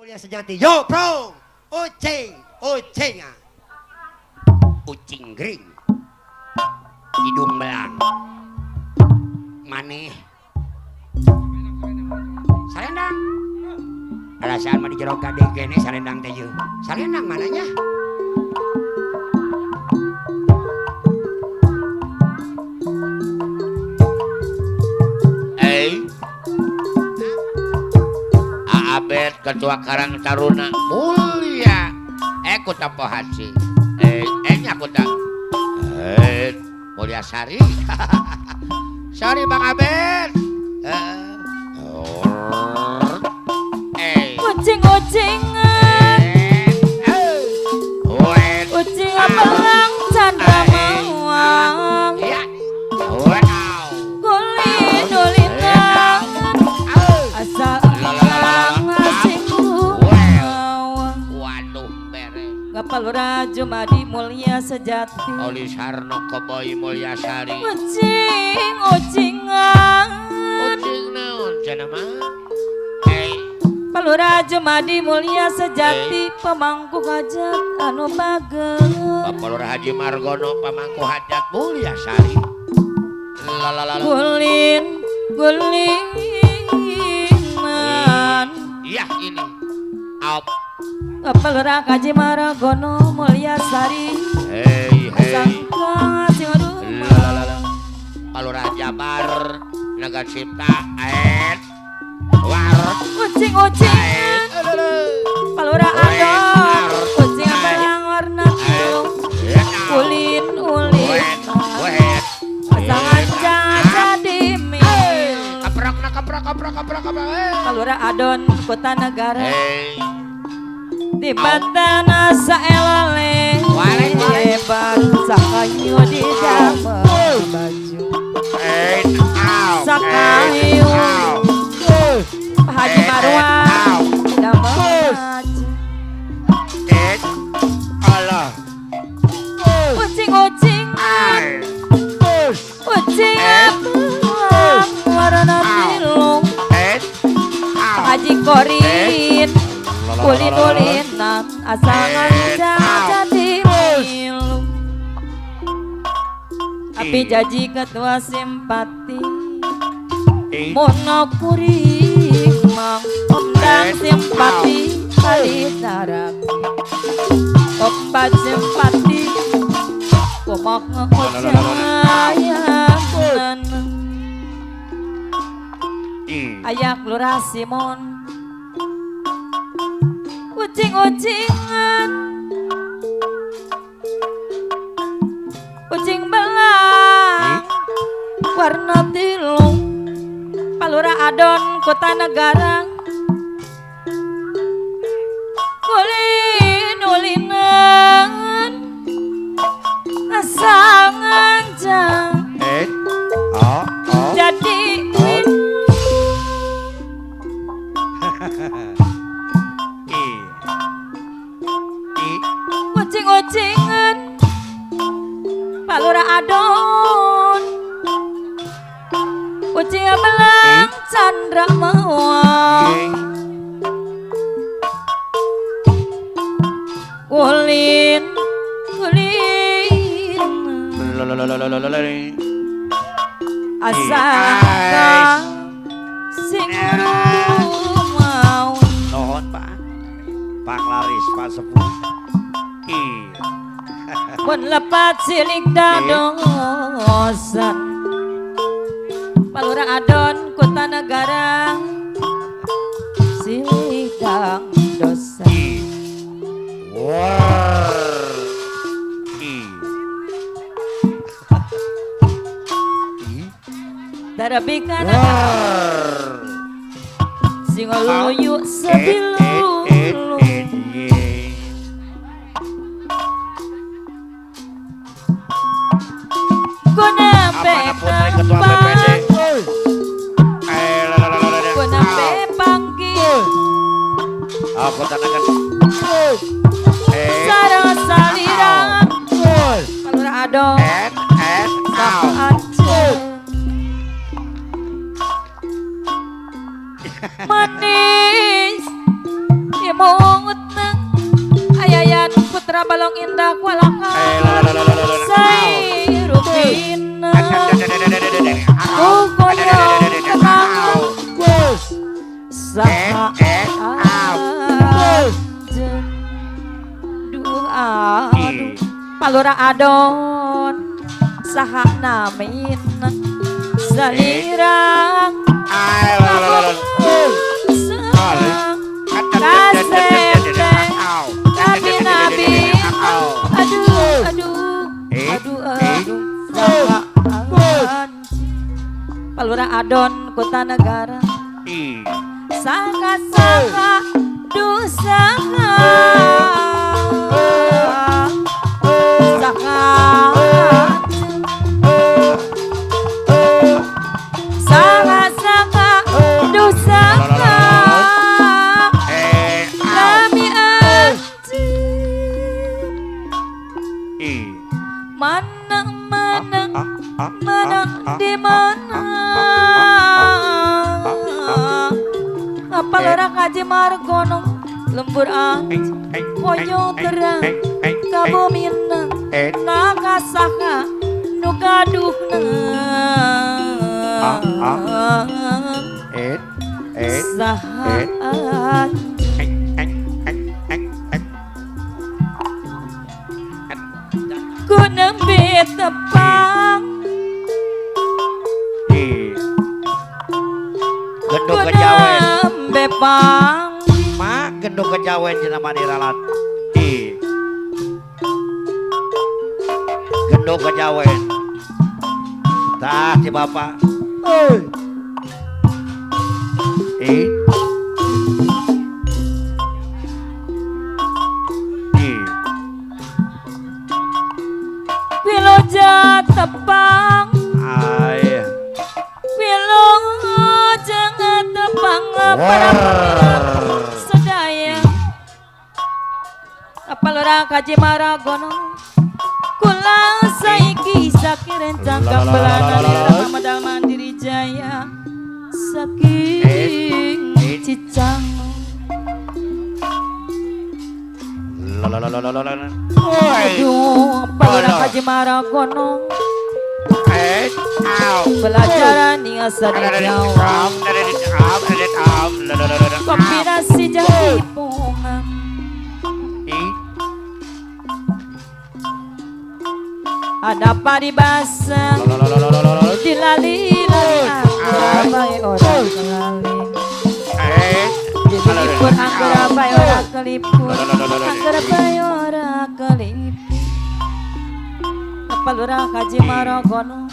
Mulia sejati. Yo, bro. Ucing, ucing. Ucing gering. Hidung belang. Maneh. Salendang. Alasan mah di jero kade kene salendang teh yeuh. Salendang mananya? Abed ketua Karang Taruna mulia ku tempo haji nya ku tak Mulia Sari. Sorry Bang Abed. Ucing-ucingan ucing belang candra mawang kulin-ulinan asal Palura Jumadi Mulia Sejati Oli Sarno Koboi Mulia Sari. Ucing ucingan ucing naon cenah mah. Palura Jumadi Mulia Sejati pemangku hajat anu bageng. Palura Haji Margono pemangku hajat Mulia Sari. Lalalala gulin gulinan. Iya ini. Op. Palura Kaji Margono Mulia Sari. Hei hei. Palura Jabar Naga Cipta et war. Ucing ucingan. Palura Adon ucing belang warna biru. Ulin ulin. Pasangan jadi mil. Kaprak kaprak kaprak kaprak kaprak. Palura Adon Kota Negara. Di batana saelale hebat sakayu di damel baju sakayu Pak Haji Marwan damel baju Allah ucing-ucingan ucing belang warna tilung Pak Haji Korin ulin-ulinan asangan jadi milu. Api jaji ketua simpati monokuring mang undang simpati kali taraki opat simpati komok ngeucayan ayak Lurah Simon ucing-ucingan ucing belang warna tilung Palura Adon Kota Negara ulin-ulinan asangan jadi ucing-ucingan Palura Adon ucing belang candra mawang ulin ulin asal sing mau. Nuhun Pak Pak Laris Pak Sepuh. Mun lepat silik dadosan Palura Adon Kota Negara silik dangdosan. Tarabikan sing luyu sebilu guna panggi aku tanakan sarang salira Palura Adon manis Kemutna ayayan putra balong indah kualaka sairupina kukoyong terang saha anjeun duh aduh palura adon saha namina salirang nabi-nabi aduh aduh aduh aduh saha palura adon kota negara saka saka dusaka saka saka saka dusaka kami anjeun mana mana mana di mana Palura Kaji Margono lembur koyo terang kabumina nakasaka nu gaduhna saha ku nembe tepang gendong kejawen bepang mak gendong kejawen cenah maniralat gendong kejawen tah si bapak Wiloja tepang Wiloja tepang para sedaya Palura Kaji Maragono kula saiki sakirencang kambelana Ramadhan Mandiri Jaya saking cicang aduh Palura Kaji Maragono belajaran asa di Jawa kombinasi jaipongan ada paribasa dilali-lali anggara bae ora kelali dilipur anggara bae ora kelipur anggara bae ora kelipur Palura Kaji Maragono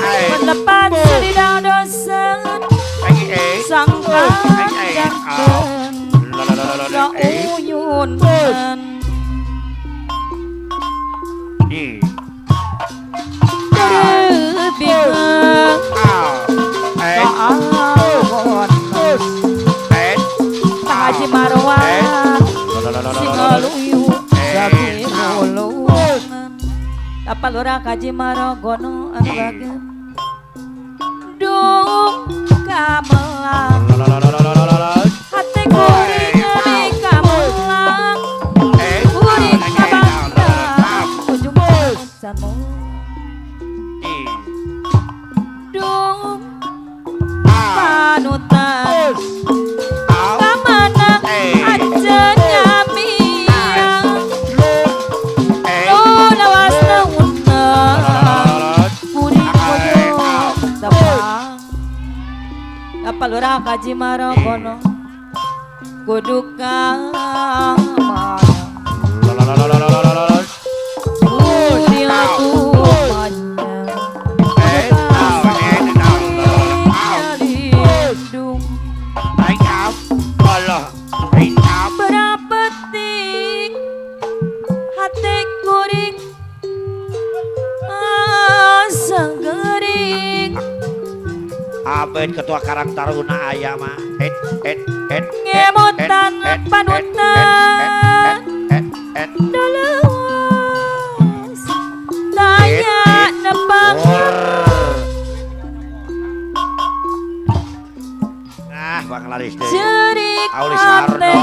Melepat selidang dosen sangka janten sauyun terbingan soal Haji Marwan singaluyu sabilulungan Palura Kaji Maragono anu bager dung kamelang hate kuring kamelang kuring kabangga ujung samu dung panutan kamana anjeun nyamiang nu lawas naunna kuring koyo tepang Palura Kaji Maragono kudu kamana kuring atuh panjang berapetik hati kuring asa gering Abed ketua Karang Taruna aya mah ngemutan panutan dalewas tanya nepang Tah panglaris deui. Cerik Ulis Harno.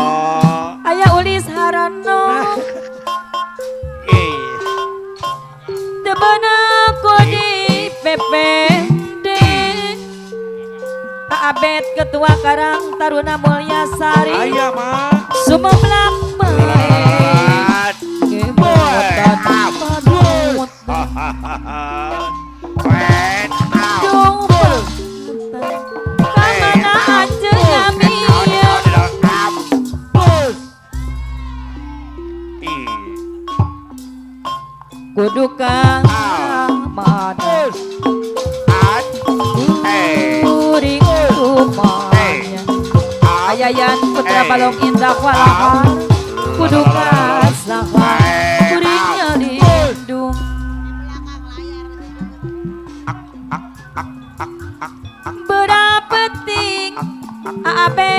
Aya Ulis Harno. Teu beunang ku di PPD. Abet Ketua Karang Taruna Mulyasari. Aya mah. Sumeblak bae. Kudu ka mana kuring kumanya Ayayan Putra Balong Indah Walahar kudu ka saha kuring nyalindung berapeting Aabe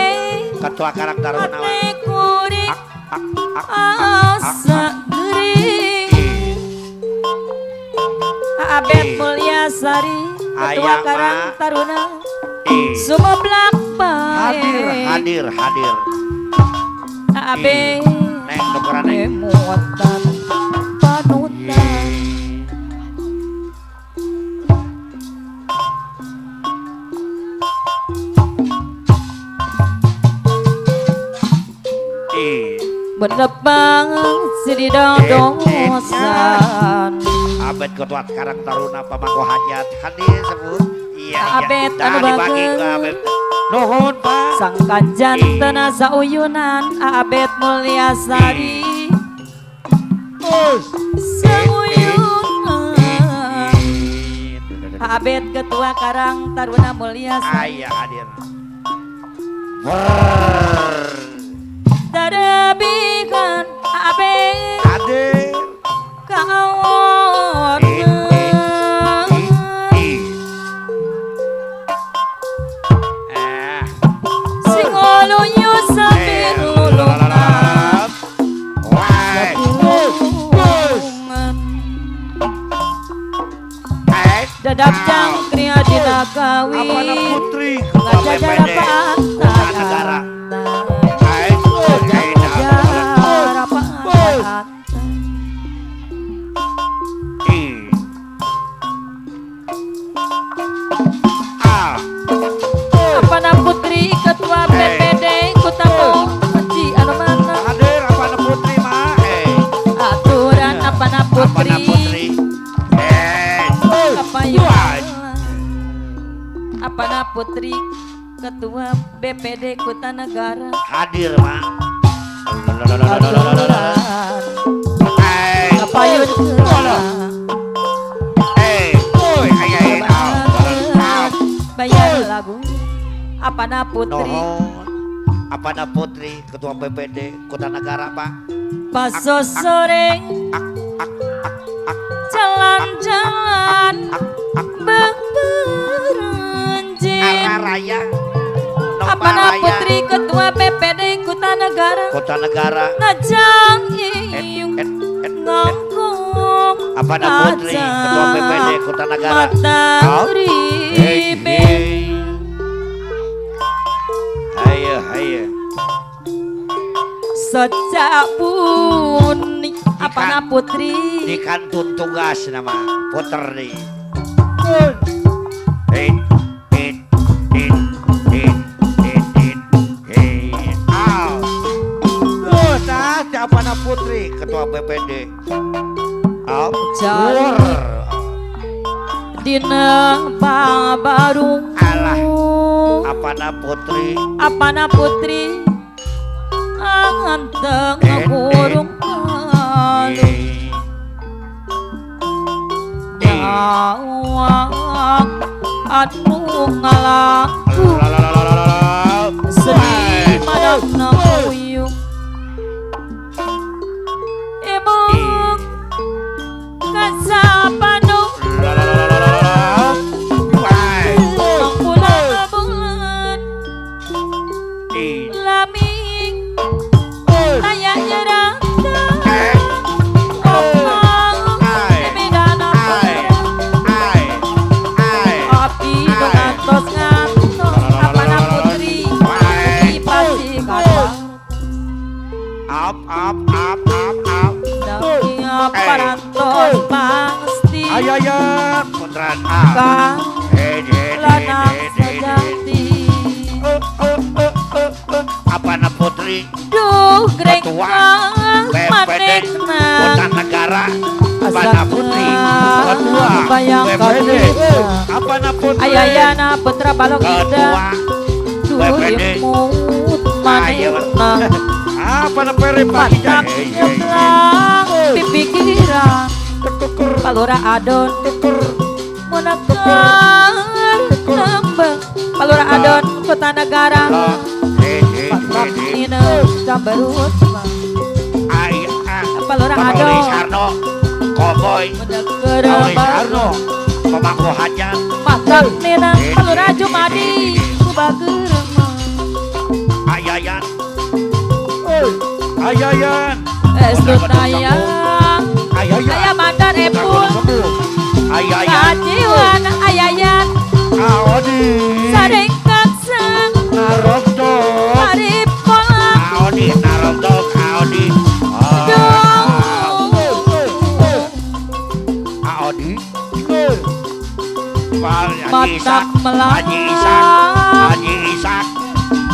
Ketua Karang Taruna kuring asa gering Abet Mulyasari Ketua Karang Taruna Sumeblak bae. Hadir hadir hadir. Abe neng nukeran neng muatan panutan. Menebang sididang dosan. Abet Ketua Karang Taruna pamangku hajat hadir sebut. Iya, Abet iya. Anu bageun. Nuhun Pak. Sangkan jantena sauyunan Abet Mulyasari. Sauyunan. Abet Ketua Karang Taruna Mulyasari. Aya hadir. Tarabikan Abet. Hadir. Kawan. Dadap jangkrik dina kawin Apana Putri ngajajar Negara Apana Putri Ketua PPD Kota Moji anu mana hadir Apana Putri mah aturan Apana Putri Apana Putri Ketua BPD Kutanegara hadir mak kapayun bayar lagu Apana Putri Apana Putri Ketua BPD Kutanegara Pak paso sore jalan-jalan Raya Apana Putri Ketua BPD Kutanegara Kutanegara ngajang iyung ngongkong Apana Putri Ketua BPD Kutanegara ribe ayo ayo sejak pun Apana Putri di kantun tugas nama Putri Apana Putri Ketua BPD Dina Babarung alah Apana Putri Apana Putri anteng burung nyawang anu ngalaku sedih madakna puyuh emung kasapanu mangpulang laming aya nyerangta api ngantos ngantos. Ayayan Putra A. Kang lanang sejati. Apana Putri? Duh greng BPD Kota Negara. Apana Putri? Ketua BPD. Apana Putri? Ayayana Putra Balong Indah. Ketua BPD. Manehna. Apana Peri Matak nyemlang pipikiran. Palura Adon menekan lembang. Palura Adon Kota Negara. Matak nina camberut. Palura Adon Koboy Arno pemangku hajat. Matak nina Palura Jumadi kubager. Ayayan Ayayan Esutayang Ayah mandan epul Ayayan Kajiwan ayayan Aodi Saring kaksang Narokdok Maripol Aodi Narokdok Aodi Aodi Matak melang Haji Isak Haji Isak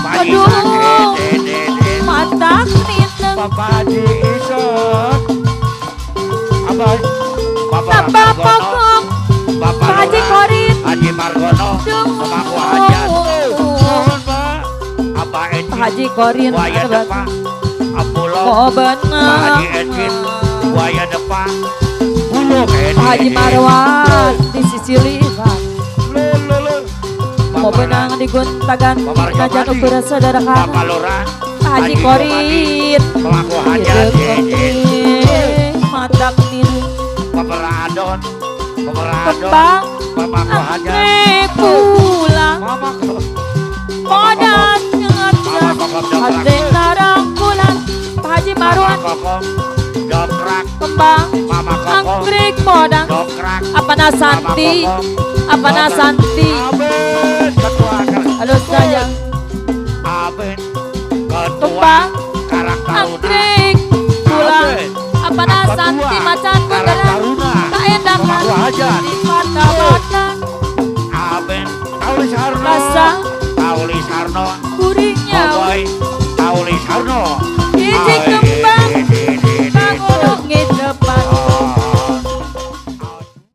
Haji Isak Matak niteng Bapak Haji Isak Abah Bapak Bapak Pokok Bapak Haji Korin Haji Margono Pemangku hajat Mohon Pak Abah Edi Haji Korin Buaya Depa Apulo Pak Haji Edwin Buaya Depa Buluk Haji Marwan di sisi lihat mau benang di Guntagan Najan ukuran saudara Bapak Lurah Haji Korin Pemangku hajat Matak niru Bapak Adon Bapak Adon Kembang Pemangku hajat anggrek pulang Modan ngajak Hati narangkulan Pak Haji Marwan Dongkrak Kembang Mama Kokom anggrek modang Dongkrak Apana Santi Apana Santi Aben Ketua Halo sayang Aben Ketua Kembang Karang Taruna anggrek pulang Apana Santi macan Karang bundaran Taruna Kaendakan Pemangku hajat di mata-mata Aben Taulis Harno Rasa Taulis Harno kuringnya Koboy Taulis Harno